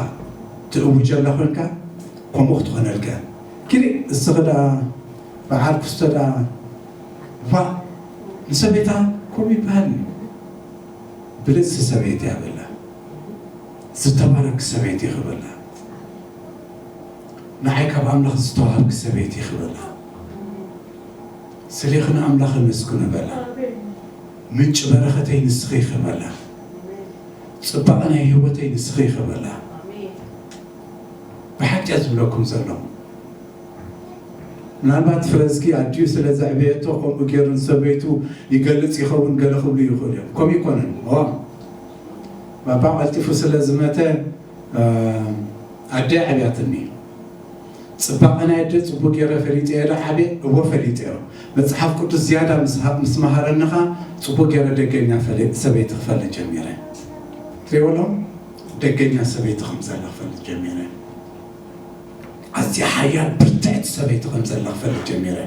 ትእውጀላ ኮንካ፣ ከምኡ ክትኾነልካ። ኪዲ እስኺ ደኣ በዓል ክስቶ ደኣ ዋ ንሰበይታ ከምኡ ይበሃል እዩ። ብልጽቲ ሰበይቲ እያ በላ። ዝተባረክ ሰበይቲ ክበላ። ንዓይ ካብ ኣምላኽ ዝተዋሃብክ ሰበይቲ ክበላ። ስሌኺ ንኣምላኽ ኣመስግኖ በላ። ምንጪ በረኸተይ ንስኺ ክበላ። ጽባቐ ናይ ህይወተይ ንስኺ ክበላ። ብሓቂ እየ ዝብለኩም ዘለኹ። ምናልባት ፍረዝጊ ኣዲኡ ስለ ዘዕበየቶ ከምኡ ገይሩ ንሰበይቱ ይገልጽ ይኸውን ገለ ክብሉ ይኽእሉ እዮም። ከምኡ ይኮነን። እዋ ባባ ቀልጢፉ ስለ ዝመተ፣ እ፣ ኣደ ኣዕብያትኒ። ጽባቐ ናይ ኣደ ጽቡቅ ገይረ ፈሊጠዮ ዶ ዓብየ? እወ ፈሊጠዮ። መጽሓፍ ቅዱስ ዝያዳ ምስ ሃ-፣ ምስ መሃረኒ ኸኣ ጽቡቅ ገይረ ደገኛ ፈሊ-፣ ሰበይቲ ክፈልጥ ጀሚረ። ትሪእዎ ኣለኹም? ደገኛ ሰበይቲ ከም ዘላ ክፈልጥ ጀሚረ። ኣዝያ ሓያል ብርትዕቲ ሰበይቲ ከም ዘላ ክፈልጥ ጀሚረ።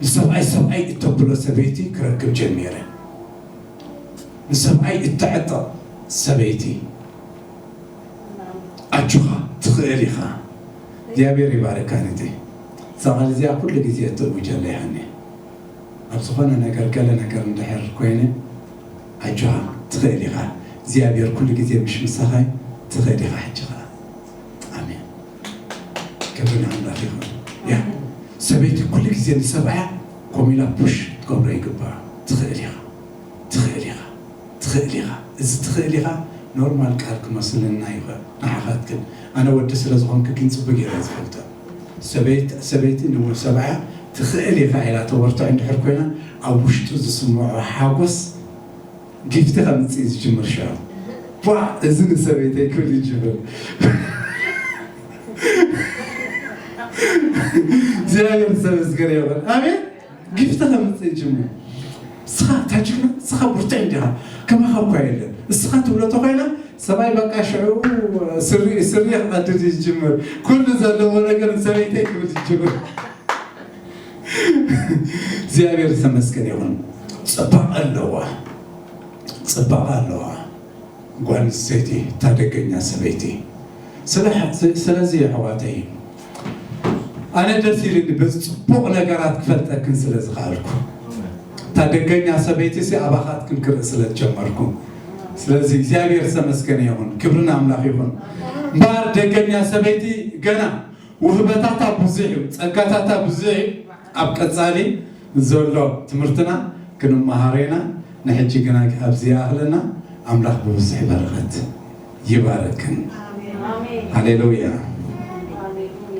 ንሰብኣይ ሰብኣይ እተብሎ ሰበይቲ ክረክብ ጀሚረ። ንሰብኣይ እተዕጥቕ ሰበይቲ። ኣጆኻ ትኽእል ኢኻ። እግዚኣብሔር ይባርካ ነቲ። እዛ ቃል እዚኣ ኩሉ ግዜ እተእውጀላ ይሃኒ። ኣብ ዝኾነ ነገር ገለ ነገር እንድሕር ኮይነ ኣጆኻ ትኽእል ኢኻ። እግዚኣብሔር ኩሉ ግዜ ምሽ ምሳኻ እዩ። ትኽእል ኢኻ ሕጂ ኸኣ። ኣሜን። ክብሪ ንኣምላኽ ይኹን። ያ ሰበይቲ ኩሉ ግዜ ንሰብኣያ ኮሚላ ፑሽ ትገብሮ ይግባእ። ትኽእል ኢኻ። ትኽእል ኢኻ። ትኽእል ኢኻ። እዚ ትኽእል ኢኻ ኖርማል ቃል ክመስለና ይኽእል ንዓኻትክን። ኣነ ወዲ ስለ ዝኾንኩ ግን ጽቡቅ ገይረ ዝፈልጦ። ሰበይት-፣ ሰበይቲ ንሰብኣያ ትኽእል ኢኻ ኢላ ተበርትዖ እንድሕር ኮይና ኣብ ውሽጡ ዝስምዖ ሓጎስ ጊፍቲ ከምጽእ ዝጅምር ሽዑ። ቧ! እዚ ንሰበይተይ ክብል ይጅምር። እግዚኣብሔር ዝተመስገነ ይኹን። ኣሜን። ጊፍቲ ከምጽእ ይጅምር። ንስኻ እታ ጅግና፣ ንስኻ ብርቱዕ እንዲኻ፣ ከማኻ እኳ የለን። ንስኻ ትብሎ ተኾይና፣ ሰብኣይ በቃ ሽዑ ስሪ፣ ስሪ ክቐድድ ይጅምር። ኩሉ ዘለዎ ነገር ንሰበይተይ ክብል ይጅምር። እግዚኣብሔር ዝተመስገነ ይኹን። ጽባቐ ኣለዋ። ጽባቐ ኣለዋ። ጓል ኣንስተይቲ፣ እታ ደገኛ ሰበይቲ። ስለ-፣ ስለዚ ኣሕዋተይ፣ ኣነ ደስ ኢሉኒ በዚ ጽቡቕ ነገራት ክፈልጠክን ስለ ዝኸኣልኩ። እታ ደገኛ ሰበይቲ ሲ ኣባኻትክን ክርኢ ስለ ዝጀመርኩ። ስለዚ እግዚኣብሔር ዝተመስገነ ይኹን። ክብሪ ንኣምላኽ ይኹን። እምበኣር ደገኛ ሰበይቲ ገና ውህበታታ ብዙሕ እዩ፣ ጸጋታታ ብዙሕ እዩ። ኣብ ቀጻሊ ዘሎ ትምህርትና ክንመሃሮ ኢና። ንሕጂ ግና ኣብዚ ይኣኽለና። ኣምላኽ ብብዙሕ በረኸት ይባርክን። ኣሜን። ሃሌሉያ።